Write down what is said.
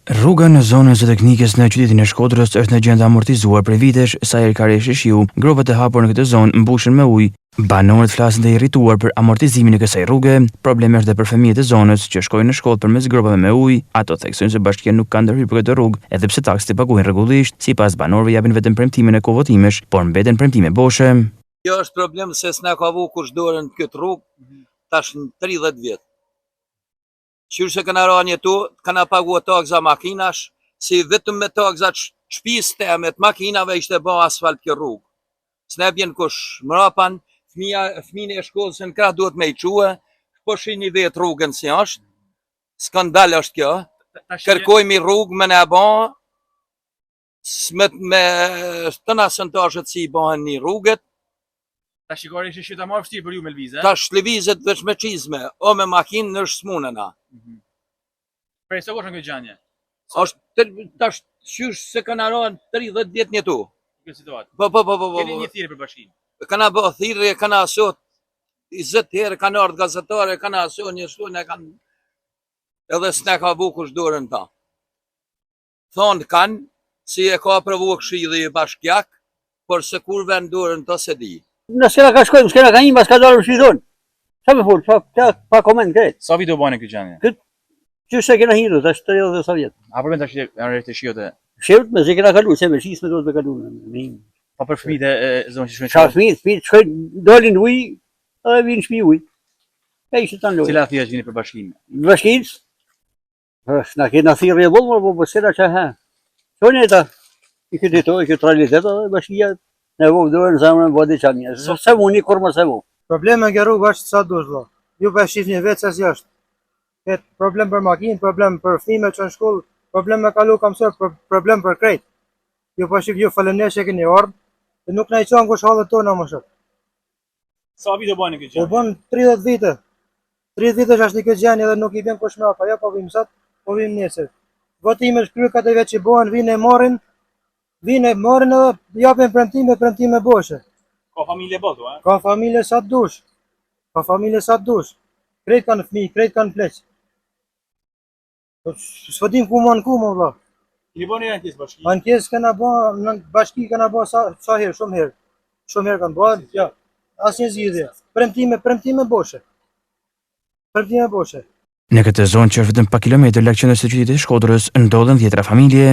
Rruga në zonën e Zooteknikës në qytetin e Shkodrës është në gjendje të amortizuar prej vitesh, sa herë ka reshje shiu, gropat e hapura në këtë zonë mbushen me ujë. Banorët flasin të irrituar për amortizimin e kësaj rruge. Problem është dhe për fëmijët e zonës që shkojnë në shkollë përmes gropave me ujë. Ato theksojnë se bashkia nuk ka ndërhyrë për këtë rrugë, edhe pse taksat i paguajnë rregullisht. Sipas banorëve japin vetëm premtime në kohë votimesh, por mbeten premtime boshe. Kjo është problem se s'na ka vu kush dorën në këtë rrugë tash në 30 vjet. Qysh se kena ra njetu, kena pagu taksa makinash, si vetëm me taksa të shpisë teme të makinave ishte ba asfalt kjo rrugë. S'na bjen kush mrapan, fëmija, fëmijën e shkollës në krah duhet me i çue, po shihni vetë rrugën si është, skandal është kjo, kërkojmë rrugë me na ba, me, me tëna sondazhet si i bëhen një rrugët. Tash i ka reshje shiu ma vështirë për ju me lëvizë, Tash lëvizet veç me çizme, o me makinë në është s'munena. Mm -hmm. Prej sa kohësh në këtë gjendje? Është tash qysh se kanë ra 30 vjet njetu. Kjo situatë. Po po po po po. Keni një thirrje për bashkinë. Kanë bë thirrje, kanë aso 20 herë kanë ardhur gazetarë, kanë aso një shtu ne kanë edhe s'na ka vu kush dorën ta. Thonë kanë, si e ka aprovu këshilli bashkiak, por se kur ven dorën to s'e di. Ne s'kena ka shkojmë, s'kena ka him, as ka dalim n'shpi tonë. Qa me folë, pa, pa, pa koment krejt. Sa vite u bane kjo gjendje? Këtë, që se kena hirë, tash 30 dhe sa vjetë. A problem tash që janë reshjet e shiut e? Shiut mezi kena kalu, se me çizme duhet me kalu. Me him. Pa për fëmijët e zonës që shkojnë Qa fëmijët, fëmijët shkojnë, dalin ujë, edhe vinë n'shpi ujë. E ishte tanë lojë. Cila thirrje që vini për bashkinë? Bashkinë, Na kena thirrje boll, po po s'kena ça ha. Thonë ata, i këtë to, i këtë realitet edhe bashkia ne vë dorën në zemrën bëdi çam një. Se se muni kur mos e vu. Probleme në rrugë është sa dush vëlla. Ju po e shihni vetë se si është. Këtë problem për makinë, problem për fëmijët që në shkollë, problem me kalu kamsor, problem për krejt. Ju po shihni ju faleminderit që keni ardhur, dhe nuk na i çon kush hallet tona më shumë. Sa vite u bën kjo gjendje? U bën 30 vite. 30 vite është në këtë gjendje dhe nuk i bën kush mrapa. Jo po vim sot, po vim nesër. Votimet krye katër vjet që bëhen, vinë e marrin, vinë e marrin edhe japin premtime, premtime boshe. Ka familje boll, a? Ka familje sa të dush. Ka familje sa të dush. Krejt kanë fëmijë, krejt kanë pleq. Po s'po dim ku më ku më vëlla. Keni bërë një ankesë bashki? Ankesë kena bë në bashki kena bë sa sa herë, shumë herë. Shumë herë kanë bërë, ja. Asnjë zgjidhje. Premtime, premtime boshe. Premtime boshe. Në këtë zonë që është vetëm pak kilometër larg qendrës së qytetit të Shkodrës, ndodhen dhjetëra familje.